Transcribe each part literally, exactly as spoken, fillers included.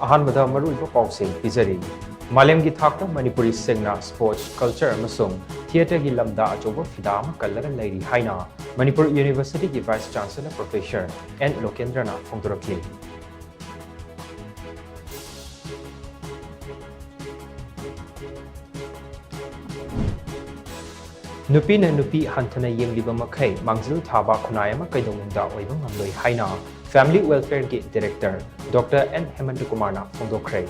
ꯑꯍꯥꯟꯕꯗ ꯃꯔꯨꯑꯣꯏꯕ ꯄꯥꯎꯁꯤꯡ ꯄꯤꯖꯔꯤ꯫ ꯃꯥꯂꯦꯝꯒꯤ ꯊꯥꯛꯇ ꯃꯅꯤꯄꯨꯔꯤꯁꯤꯡꯅ sports, culture ꯑꯃꯁꯨꯡ theatreꯒꯤ ꯂꯝꯗ ꯑꯆꯧꯕ ꯐꯤꯗꯥ ꯑꯃ ꯀꯜꯂꯒ ꯂꯩꯔꯤ ꯍꯥꯏꯅ ꯃꯅꯤꯄꯨꯔ Universityꯒꯤ Vice Chancellor Professor ꯑꯦꯟ ꯂꯣꯀꯦꯟꯗ꯭ꯔꯅ ꯐꯣꯡꯗꯣꯔꯛꯂꯤ꯫ ꯅꯨꯄꯤꯅ ꯅꯨꯄꯤ ꯍꯟꯊꯅ ꯌꯦꯡꯂꯤꯕ ꯃꯈꯩ ꯃꯥꯡꯖꯤꯜ ꯊꯥꯕ ꯈꯨꯟꯅꯥꯏ ꯑꯃ ꯀꯩꯗꯧꯅꯨꯡꯗ ꯑꯣꯏꯕ ꯉꯝꯂꯣꯏ ꯍꯥꯏꯅ Family Welfareꯒꯤ Director Doctor ꯑꯦꯟ ꯍꯦꯃꯟꯇ ꯀꯨꯃꯥꯔꯅ ꯐꯣꯡꯗꯣꯛꯈ꯭ꯔꯦ꯫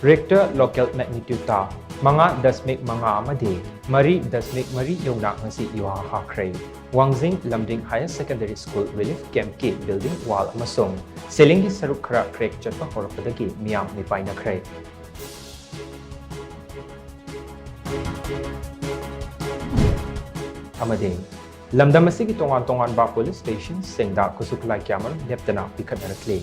Richter local magnitude ꯃꯉꯥ ꯗꯁꯃꯤꯛ ꯃꯉꯥ ꯑꯃꯗꯤ ꯃꯔꯤ ꯗꯁꯃꯤꯛ ꯃꯔꯤ ꯌꯧꯅ ꯉꯁꯤ ꯌꯨꯍꯥ ꯍꯥꯈ꯭ꯔꯦ꯫ ꯋꯥꯡꯖꯤꯡ ꯂꯝꯗꯤꯡ Higher Secondary School relief campꯀꯤ building wall ꯑꯃꯁꯨꯡ ceilingꯒꯤ ꯁꯔꯨꯛ ꯈꯔ crack ꯆꯠꯄ ꯍꯧꯔꯛꯄꯗꯒꯤ ꯃꯤꯌꯥꯝ ꯃꯤꯄꯥꯏꯅꯈ꯭ꯔꯦ꯫ ꯑꯃꯗꯤ ꯂꯝꯗꯝ ꯑꯁꯤꯒꯤ ꯇꯣꯉꯥꯟ ꯇꯣꯉꯥꯟꯕ police stationꯁꯤꯡꯗ ꯈꯨꯠꯁꯨ ꯈꯨꯠꯂꯥꯏ ꯀꯌꯥꯃꯔꯨꯝ ꯂꯦꯞꯇꯅ ꯄꯤꯈꯠꯅꯔꯛꯂꯤ꯫